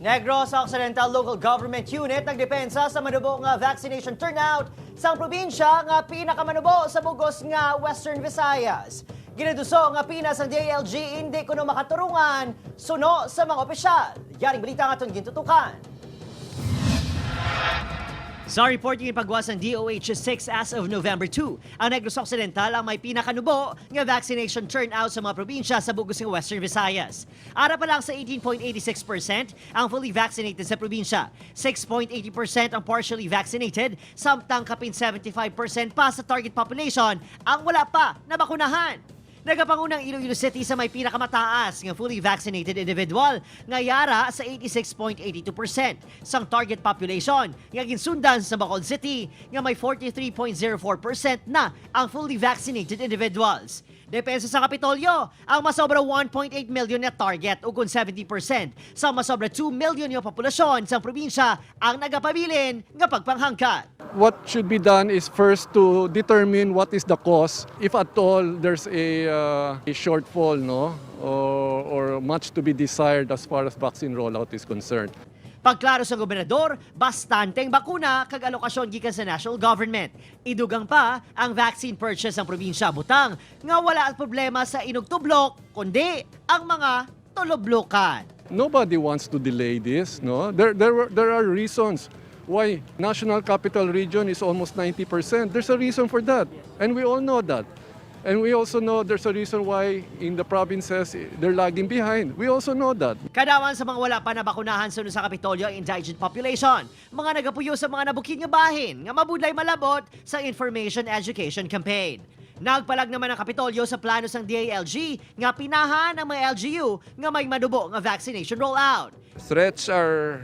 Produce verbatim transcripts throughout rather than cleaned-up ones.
Negros Occidental Local Government Unit nagdepensa sa manubo nga vaccination turnout sang probinsya nga pinakamanubo sa bugos nga Western Visayas. Ginaduso nga pina sang D I L G indi kuno makatarungan suno sa mga opisyal. Yaring balita nga aton gintutukan. Sa report nga ipagwa sang D O H six as of November two, ang Negros Occidental ang may pinakanubo nga vaccination turnout sa mga probinsya sa bugos nga Western Visayas. Ara pa lang sa eighteen point eight six percent ang fully vaccinated sa probinsya, six point eighty percent ang partially vaccinated, samtang kapin seventy-five percent pa sa target population ang wala pa nabakunahan. Nagapangunang Iloilo City sa may pinakamataas nga fully vaccinated individual nga yara sa eighty-six point eighty-two percent sang target population, nga ginsundan sa Bacolod City nga may forty-three point zero four percent na ang fully vaccinated individuals. Depensa sa Kapitolyo, ang masobra one point eight million na target, ukon seventy percent sa masobra two million nga populasyon sang probinsya ang nagapabilin nga pagpanghangkat. What should be done is first to determine what is the cause, if at all there's a, uh, a shortfall, no, or, or much to be desired as far as vaccine rollout is concerned. Pagklaro sang gobernador, bastante ang bakuna kag alokasyon gikan sa national government. Idugang pa ang vaccine purchase sang probinsya, butang nga wala ang problema sa inugtublok, kundi ang mga tulublokan. Nobody wants to delay this, no? There, there, were, there are reasons why National Capital Region is almost ninety percent. There's a reason for that. And we all know that. And we also know there's a reason why in the provinces, they're lagging behind. We also know that. Kadauhan sa mga wala pa nabakunahan suno sa Kapitolyo ang indigent population, mga nagapuyo sa mga nabukid nga bahin nga mabudlay malabot sa information education campaign. Nagpalag naman ang Kapitolyo sa plano sang D I L G nga pinahan ang mga L G U nga may manubo nga vaccination rollout. Threats are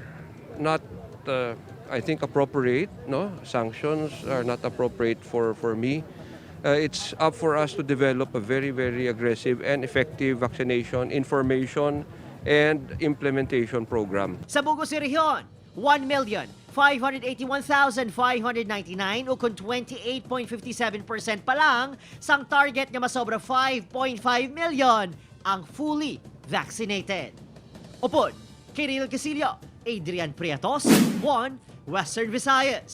not, uh, I think, appropriate, no? Sanctions are not appropriate for, for me. Uh, it's up for us to develop a very, very aggressive and effective vaccination, information, and implementation program. Sa bugos nga rehiyon, one million five hundred eighty-one thousand five hundred ninety-nine, ukon twenty-eight point fifty-seven percent pa lang sang target nga masobra five point five million ang fully vaccinated. Upod, Kiril Casillo, Adrian Prietos, One Western Visayas.